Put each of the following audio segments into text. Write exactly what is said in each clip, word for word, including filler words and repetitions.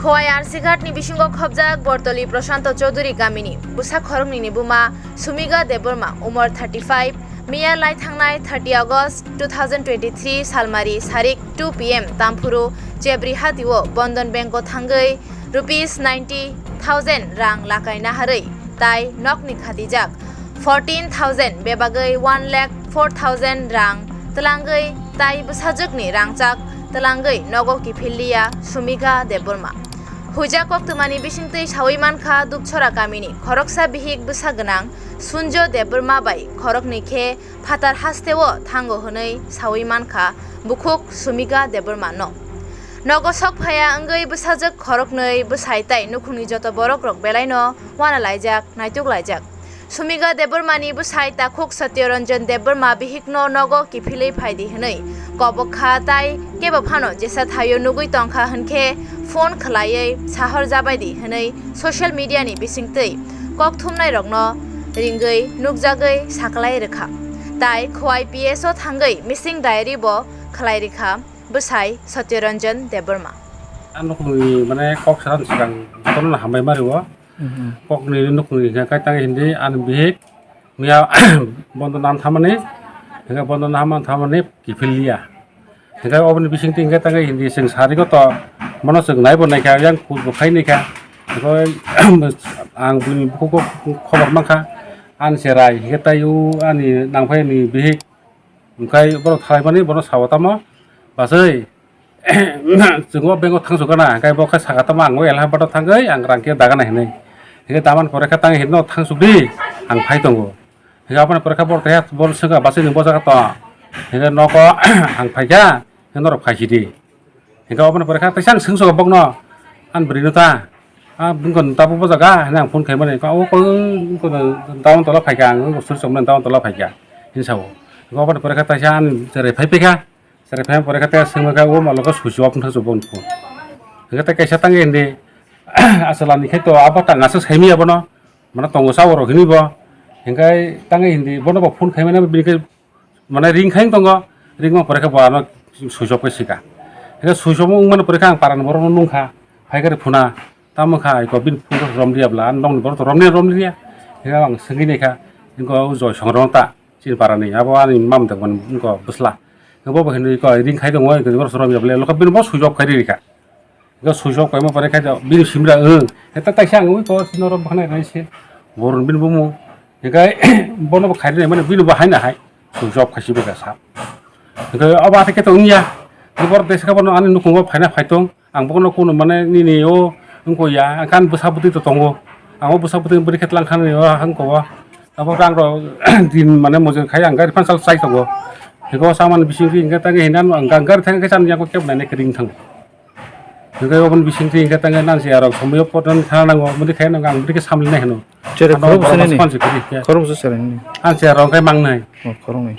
Khowai R C Ghat ni bisingo khobjak Bortoli Prashanto Chaudhuri kamini bwsa khoroknwi ni buma Sumiga Debbarma, umor thirty five, miya lai thangnai thirty August two thousand twenty three salmari sarik two P M tamphuru Chebri hatio Bandhan Bank o thangwi rupees ninety thousand rang lakai naharwi tai nokni khatijak fourteen thousand bebagwi one lakh four thousand rang twlangwi tai bwsajwkni rangchak twlangwi nogo kiphilliya Sumiga Debbarma. Huijak koktwmani bisingtwi sawi mankha Dukchora kamini khoroksa bihik bwsa gwnang Sunjo Debbarma bai khoroknwi khe phatar hasteo thango hwnwi sawi mankha bukhuk Sumiga Debbarma no. Nogo sok phaya wngwi bwsajwk khoroknwi bwsai tai nukhungni joto borokrok belaino uanalaijak, naituklaijak. Sumiga Debbarmani bwsai takhuk Satyaranjan Debbarma bihikno nogo kiphilwi phaidi hwnwi kobok kha tai kebo phano jesa thaio nugwi tongkha hwnkhe phone khwlaiwi sahor jabaidi hwnwi social media ni bisingtwi kok thumnairokno ringwi nukjagwi saklai rwkha. Tai Khowai P S o thangwi missing diary bo khwlai rwkha bwsai Satyaranjan Debbarma. Ang nukhungni mane kok saran swkang jotono hambai ma rwo. Mhm. Kokni nukhungni hwnkhe kai tangwi hindi ani bihik miya bondo nam thamani, hwnkhe bondo nam thamani kiphilliya. Hwnkhe oboni bisingtwi hwnkhe tangwi hindi chwng sarigo to, bono chwng naibo naikha, yang kuchbo khai naikha. Hwnkhe ang buini bukhukgo khobor mankha, ani cherai hwnkhe taiyo ani nangphai ni bihik. Hwnkhe borok thalaimani bono sao tamo, "Bachai, chwng o bank o thangsuk gana," hwnkhe bo khe saka tamo, "Ang o elha bato thangwi ang rang khe dagana," hinwi. Hwnkhe tamani pore khe tang hinwi, "No thangsuk di, ang phai tongo." Hwnkhe aboni pore khe borok tei bol swngkha, "Bachai, nwng bo jaga tong?" Hwnkhe, "Nogo ang phaikha, hwnkhe norok phaisidi." Hingke oboni pore khe teisa ang swngsugo bokno, "Ani bwrwino ta, a, bwngkha tabuk bo jaga?" hinwi ang phone khaimani, "O koi, wngkha down tola phaikha, ang wngkha suri chongmani down tola phaikha," hinwi sao. Hingke oboni pore khe teisa ani cherai phai phaikha, cherai phai pore khe teisa swngma khe, "O malo khe switch off wngkha boni phone." Hingke tei kaisa tangwi hindi, "Achwla ni khe to abo tang aswk saimanya bono." Mane tongo chaborok hinwi bo. Hinkhe tangwi hindi bono bo phone khaimani bini khe mane ring khai tongo, ringma pore khe bo ano switch off khe sika. Hinkhe switch off wngmani pore khe ang parani borokno nungkha, phaikhe phuna, tamo kha aiko bini phone khe romliya bwla, ani nokni borok to romliya romliya. Hinkhe ang swngwi naikha, hinkhe o Joy Songrong ta chini parani, abo ani mam dengmani wngkha bwsla. Hinkhe bo bo hinwi ring khai tongo, borok romliya bwla, lokha bini bo switch off khai rikha. Hingke switch off kaima pore khe bini simra wng. Heta taisa ang ui kor sino ro bwkhanai rai se. Borok bini bumung. Hingke bono bo khairina mane bini bo haina hai. Switch off khaisi bwkha sa. Hingke abo atha khe to wngya. Borok desa khe bono ani nukhungo phaina phai tong. Ang bono kuno mane nini o wngko ya. Ang kan bwsa bwtwi to tongo. Ang o bwsa bwtwi bwrwi khe tlang khan ni o hangko o. Abo rang rok din mane mojang khai ang gari phansa chai tongo. Hingke o samani bising ri hingke tangwi hinang ang gari thang khe cham yang khe bwnai ne kring thang. Hingke oboni bisingtwi hingke tangwi nang se arok somoi o poton khana nango, mudi khe nango, ang mudi khe samlina hino. Chere ano khorok borok bwsani ni? Sponge kiri khe. Khorok bwsa chere ni? Ang se arok khe mangnai. Oh, khorok ni.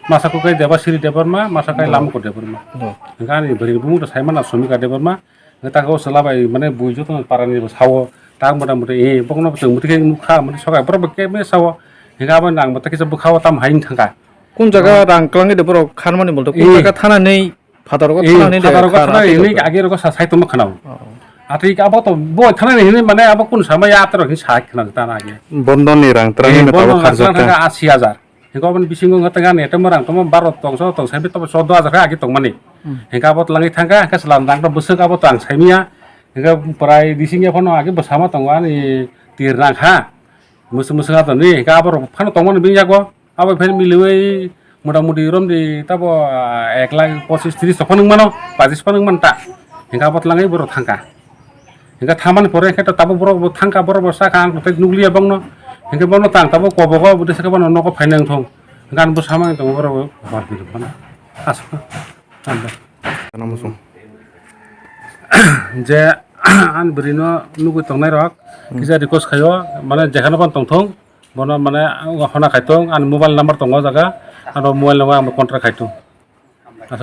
Masa ko kai Debasiri Debbarma, masa kai Oh. Lamko Debbarma. Oh. Hingke ani bwrwi bumung to saimana Somika Debbarma. Hingke tako chwla bai mane bui joto parani bo sao. Ta mota mota e bokno chwng mudi khe nukha, mudi sokai borok bo khe mane sao. Hingke abo nang mota kisa bwkhao tam hai thangka. Kun jaga Oh. rang kwlangwi de borok khanmani bolto kun Eh. jaga thanani Phataro Eh, thana ni phataro thana ni age rogo sa sai tongma khana. Oh. Atwi abo to bo thana ni hini mane abo kun sama ya atro hin sa khana ta na age. Bondon ni rang tra Eh, ni tabo bondon rang kharjak tra ta. Thangka asi hajar. Hingke oboni bisingo wngkha tangka netem rang tongma baro tongso tong sai tabo chordo hajar khe age tongmani. Hmm. Hingke abo twlangwi thangka hingke chwla rang to bwswk abo to ang saimanya. Hingke prai bising ya phano age bwsama tongo ani tir rang ha. Mwswk mwswk ha to ni hingke abo rok phano tongmani bini yago. Abo phai miliwi mota moti romdi tabo, ah, ek lakh pochis tris tokphano wngmano, pachis phano wngmano ta. Hingke abo twlangwi borok thangka. Hingke thamani pore khe to tabuk borok bo thangka, borok bo sakha, ang tei nukliya bokno. Hingke bono tang tabuk kobogo, bo desa khe bono nogo phaina wngthong. Hingke ang bo samani tongo borok bo. Aswk. Ano muchung. Je ani bwrwino nugwi tongnairok, Hmm. kisa request khaio, mane jekhano phano tongthung, bono mane hona khaitong, ani mobile number tongo o jaga, ano mobile number ang contact khaitong. Aswk.